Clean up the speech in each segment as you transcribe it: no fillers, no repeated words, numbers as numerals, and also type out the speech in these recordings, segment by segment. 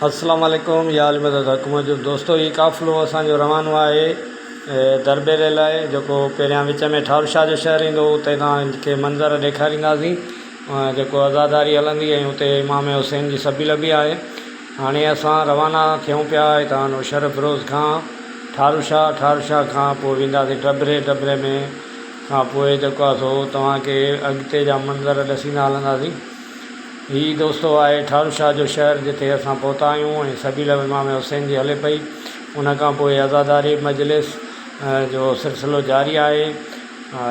السلام عليڪم يا علي مدد حق موجب دوستو هي قافلو اسان جو روانو آهي درٻيلي لاء جيڪو پهريان وچ ۾ ٺارو شاهه جو شهر ايندو اتي توهان کي منظر ڏيکارينداسين جيڪو عزاداري هلندي ۽ اتي امام حسين جي سبيل به آهي هاڻي اسان روانا ٿيون پيا هتان نوشهروفيروز کان ٺارو شاهه ٺارو شاهه کان پوء وينداسين ڊبري ڊبري ۾ کان پوء جيڪو آهي سو توهان کي اڳتي جا منظر ڏسيندا هلنداسين. هي دوستو آهي ٺارو شاهه جو شهر جتي اسان پهتا آهيون ۽ سبيل امام حسين جي هلي پئي ان کان پوء عزاداري مجلس جو سلسلو جاري آهي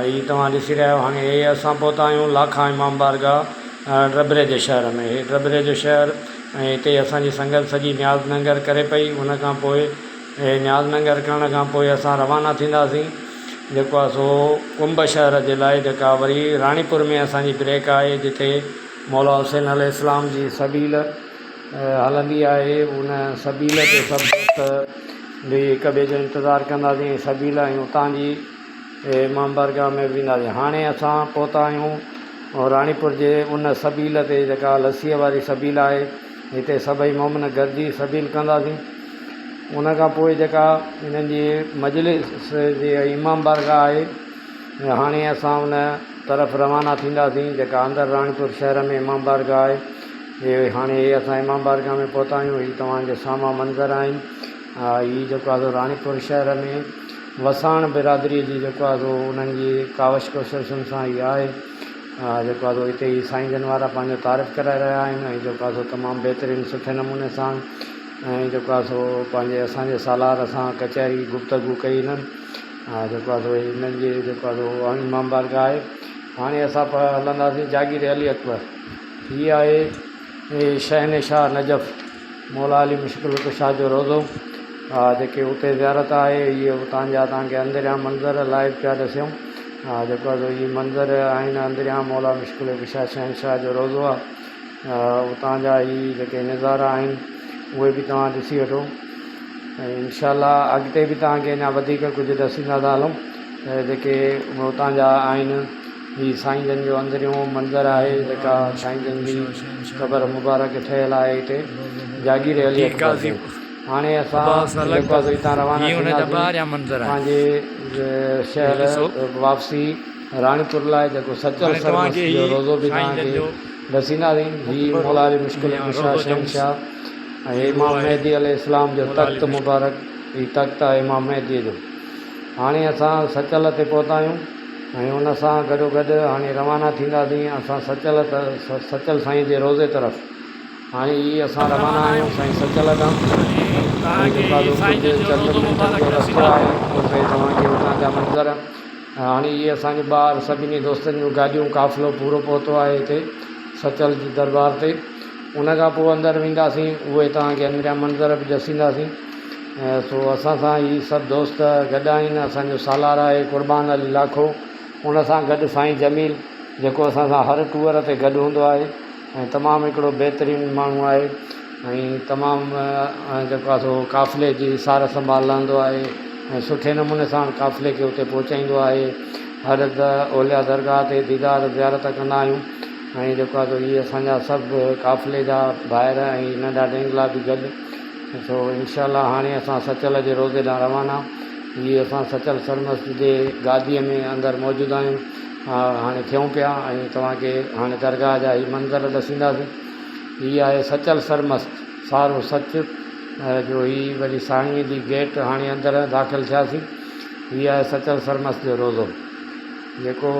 هي توهان ڏسي رهيا آهيو هاڻي هي اسان پهتا آهيون لاکا امام بارگاهه ڊبري جي شهر ۾ هي ڊبري جو شهر ۽ هتي اسان جي سنگت سڄي نياز ننگر ڪري پئي ان کان پوء نياز ننگر ڪرڻ کان پوء اسان روانا ٿينداسين جيڪو آهي سو ڪنب شهر جي لاء جيڪا وري راڻيپور ۾ اسان جي بريڪ آهي جتي مولا حسين عليه السلام جي سبيل هلندي آهي ان سبيل تي سڀ دوست به هڪ ٻئي جو انتظار ڪنداسين ۽ سبيل ۽ اتان جي امام بارگاهه ۾ به وينداسين هاڻي اسان پهتا آهيون راڻيپور جي ان سبيل تي جيڪا لسيء واري سبيل آهي هتي سڀئي مومن گڏجي سبيل ڪنداسين ان کان پوء جيڪا انهن جي مجلس جي امام بارگاهه آهي هاڻي اسان ان طرف روانا ٿينداسين جيڪا اندر راڻيپور شهر ۾ امام بارگاهه آهي هي هاڻي هي اسان امام بارگاهه ۾ پهتا آهيون هي توهان جي سامهون منظر آهن هي جيڪو آهي سو راڻيپور شهر ۾ وساڻ برادري جي جيڪو آهي سو انهن جي ڪاوش ڪوششن سان هي آهي جيڪو آهي سو هتي هي سائين جن وارا پنهنجو تعارف ڪرائي رهيا آهن ۽ جيڪو آهي سو تمام بهترين سٺي نموني سان ۽ جيڪو آهي سو پنهنجي اسان جي سالار سان ڪچهري گفتگو ڪئي هنن جيڪو آهي سو هنن جي جيڪو آهي سو امام بارگاهه آهي هاڻي اسان هلنداسين جاگير علي اڪبر هي آهي شهنشاهه نجف مولا علي مشڪل ڪشا جو روضو آ جيڪي اتي زيارت آهي اهي اتان جا توهان کي اندريان منظر لائيو پيا ڏسيون آ جيڪو آ سو اهي منظر آهن اندريان مولا مشڪل ڪشا شهنشاهه جو روضو آ اتان جا هي جيڪي نظارا آهن اهي به توهان ڏسي وٺو ۽ انشاء الله اڳتي به توهان کي اڃا وڌيڪ ڪجهه ڏسيندا ٿا هلون جيڪي اتان جا آهن هي سائين جن جو اندريون منظر آهي جيڪا سائين جن جي قبر مبارڪ ٺهيل آهي هتي جاگير علي اڪبر تي هاڻي اسان جيڪو آهي سو هتان روانا ٿينداسين پنهنجي شهر واپسي راڻيپور لاء جيڪو سچل سرمست جو روضو به توهان کي ڏسينداسين هي مولا علي مشڪل ڪشا شهنشاهه ۽ امام مهدي عليه السلام جو تخت مبارڪ هي تخت آهي امام مهدي جو هاڻي اسان سچل تي پهتا آهيون ۽ ان سان گڏوگڏ هاڻي روانا ٿينداسين اسان سچل سچل سائين جي روضي طرف. هاڻي هي اسان روانا آهيون سائين سچل ڏانهن ۽ جيڪو آهي سو ڪجهه چند منٽن جو رستو آهي اتي توهان کي اتان جا منظر هاڻي هي اسان جي ٻاهر سڀني دوستن جون گاڏيون قافلو پورو پهتو آهي هتي سچل جي دربار تي ان کان پوء اندر وينداسين اهي توهان کي اندريان منظر به ڏسينداسين سو اسان سان هي سڀ دوست گڏ آهن اسان جو سالار آهي قربان علي لاکو ان سان گڏ سائين جميل جيڪو اسان سان هر ٽوئر تي گڏ هوندو آهي ۽ تمام هڪڙو بهترين ماڻهو آهي ۽ تمام جيڪو آهي سو قافلي جي سار سنڀال لهندو آهي ۽ سٺي نموني سان قافلي کي اتي پهچائيندو آهي هر اولياء درگاهه تي ديدار زيارت ڪندا آهيون ۽ جيڪو آهي سو هي اسان جا سڀ قافلي جا ڀائر ۽ ننڍا ڊينگلا به گڏ سو انشاء الله هاڻي اسان سچل جي روضي ڏانهن روانا هي اسان سچل سرمست جي گاديء ۾ اندر موجود آهيون هاڻي ٿيون پيا ۽ توهان کي هاڻي درگاهه جا هي منظر ڏسينداسين هي آهي سچل سرمست سارو سچ جو هي وري سائينء جي گيٽ هاڻي اندر داخل ٿياسين هي آهي سچل سرمست جو روضو جيڪو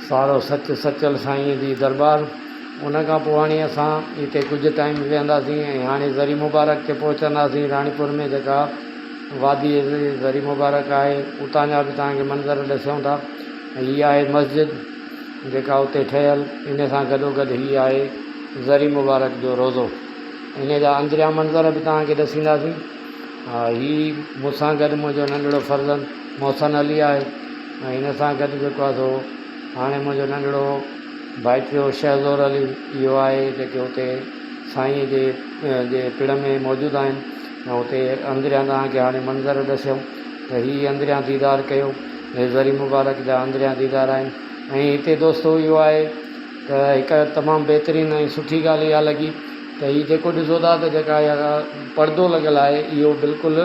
سارو سچ سچل سائينء جي درٻار. ان کان پوء هاڻي اسان هتي ڪجهه ٽائيم ويهنداسين ۽ هاڻي ذري مبارڪ تي پهچنداسين راڻيپور ۾ جيڪا وادي ذري مبارڪ آهي اتان جا به توهان کي منظر ڏسون ٿا ۽ هي آهي مسجد جيڪا اتي ٺهيل ان سان گڏو گڏ هي آهي ذري مبارڪ جو روضو ان جا اندريان منظر به توهان کي ڏسينداسين هي مون سان گڏ منهنجو ننڍڙو فرزند محسن علي آهي ۽ هن سان گڏ جيڪو آهي سو هاڻي منهنجو ننڍڙو ڀائٽيو شهزور علي اهو آهي جيڪي اتي سائينء جي جي پڙ ۾ موجود آهن ۽ اتي اندريان توهان کي هاڻي منظر ڏسيم ته هي اندريان ديدار ڪيو هي ذري مبارڪ جا اندريان ديدار آهن ۽ هتي دوستو اهو آهي ته هڪ تمام بهترين ۽ سٺي ڳالهه اها لڳي. ته هي جيڪو ڏسو ٿا ته جيڪا اها پردو لڳل آهي اهو بلڪل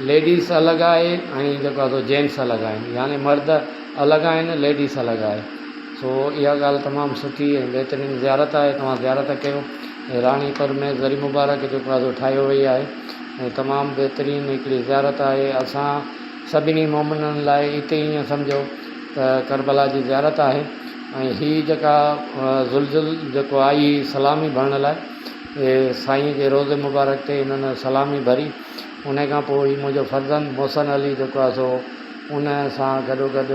ليڊيز الڳ آهي ۽ جيڪو آهي سو جينٽس الڳ آهن يعني مرد الڳ آهن ليڊيز الڳ آهي سو اها ڳالهه تمام سٺي ۽ بهترين زيارت آهي توهان زيارت ڪيو ۽ راڻي پر ۾ ذري مبارڪ جيڪو آهي سو ٺاهيو وئي آهي ۽ تمام بهترين هڪڙي زيارت آهي اسان سڀني مومنن لاء اتي ائين سمجهو ته ڪربلا جي زيارت آهي ۽ هي جيڪا زلزل جيڪو آئي هئي سلامي ڀرڻ لاء سائين جي روضي مبارڪ تي انهن سلامي ڀري ان کان پوء هي منهنجو فرزند محسن علي جيڪو آهي سو ان سان گڏو گڏ.